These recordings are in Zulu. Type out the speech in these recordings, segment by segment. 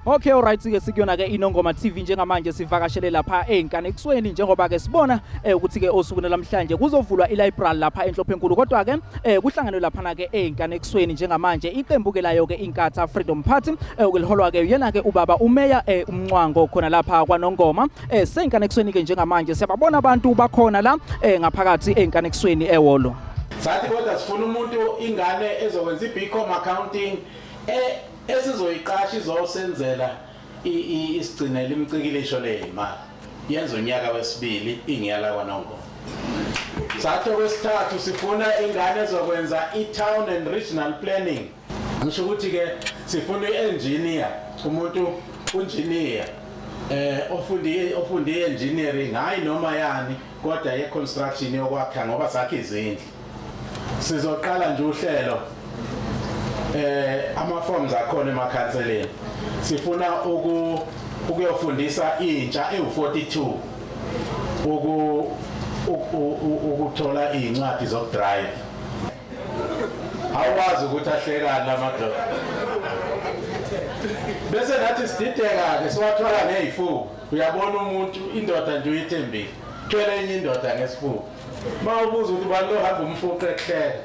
Okay, alright ke sikuyona ke iNongoma TV njengamanje sivakashele lapha eNkanekusweni njengoba ke sibona ukuthi ke osukwini lamhlanje kuzovulwa ilibrary lapha enhlophe enkulu kodwa ke kuhlanganwe lapha ke eNkanekusweni njengamanje iqembu ke layo ke Inkatha Freedom Party ukuliholwa ke uyena ke ubaba uMeya uMncwango khona lapha kwaNongoma. Senkanekusweni ke njengamanje siyababona abantu bakhona la ngaphakathi eNkanekusweni ewolo. Sathi kodwa sifuna umuntu ingane ezokwenza i-BCom accounting esizoyiqasha izosenzela isigcinele imicikilisho leyimali yenza unyaka wesibili ingiyala kwaNongoma. Sathi okwesithathu sifuna ingane ezokwenza i-town and regional planning. Ngisho ukuthi ke sifuna i-engineer, umuntu ungineer ofunde i-engineering, hayi noma yani kodwa ye-construction yokwakha ngoba sakhe izindlu. Sizoqala nje uhlelo ama forms akhona emakhanseleni. Sifuna ukuyofundisa intsha ewu42 ukuthola incwadi zokudrive. Awazi ukuthi ahlekani lamadoda. Bese nathi sidideka ke siwathola ngezifuba. Uyabona umuntu indoda nje uyithembile. Thwele enye indoda ngesifuba. Mawubuza ukuthi bani lo hamba umfuqe ekuhleka.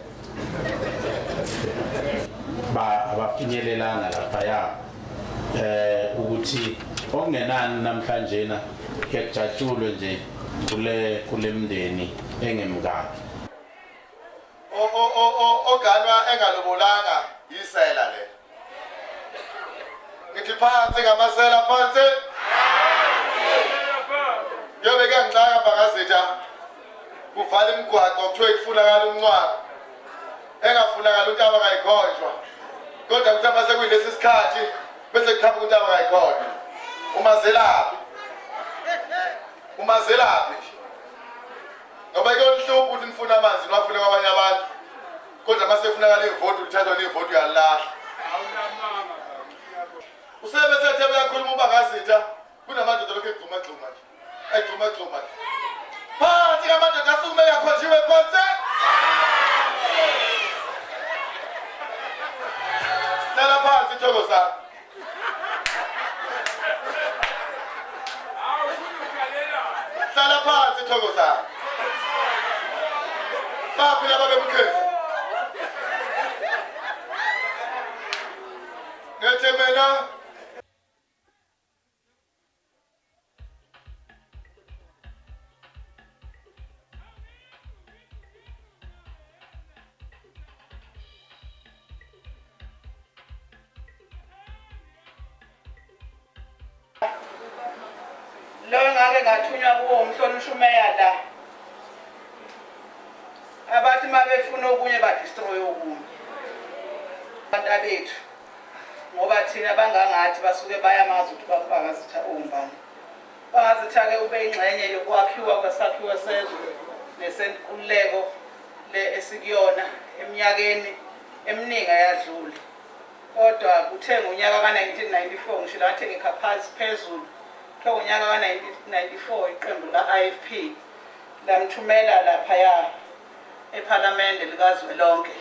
Ba abafinyelelanga lapha ya ukuthi okungenani namhlanje na kuyajatshulwe nje kule mndeni engemkakhe. Oganwa engalobolanga yisela le. Ngithi phansi ngamasela phansi. Kuyobe kuyangixaka Mbangazitha kuvala imigwaqo kuthiwe kufunakala umncwabo engafunakala untaba kayikhonjwa kodwa kuthiwa mase kuyilesi sikhathi bese kuqhamuka untaba kayikhonjwa. Umazelaphi? Umazelaphi nje? Ngoba kuyonihlupha ukuthi nifune amanzi niwafune kwabanye abantu kodwa mase kufunakala ivoti ulithathwa nevoti uyalilahla. Usebe sethe uyakhuluma uBangazitha kunamadoda lokhu egxuma gxuma nje egxuma gxuma nje phansi kamadoda asukume yakhonjiwe phansi. Hlala phansi Thokozani. Hlala phansi Thokozani. Baphi laba bemkhefu? Ngethe mina Lo ngake ngathunywa kuwo umhlonishwa umeya la. Abathi uma befuna okunye badestroy okunye. Abantu bethu ngoba thina bangangathi basuke bayamazi ukuthi uBaba ungubani. Bangazitha-ke ube ingxenye yokwakhiwa kwesakhiwo sezwe nesenkululeko le esikuyona eminyakeni eminingi eyadlule. Kodwa kuthe ngonyaka ka-1994 ngisho ngathi ngikha phansi phezulu, kuthe ngonyaka ka-1994 iqembu lika-IFP lamthumela laphaya ePhalamende likazwelonke.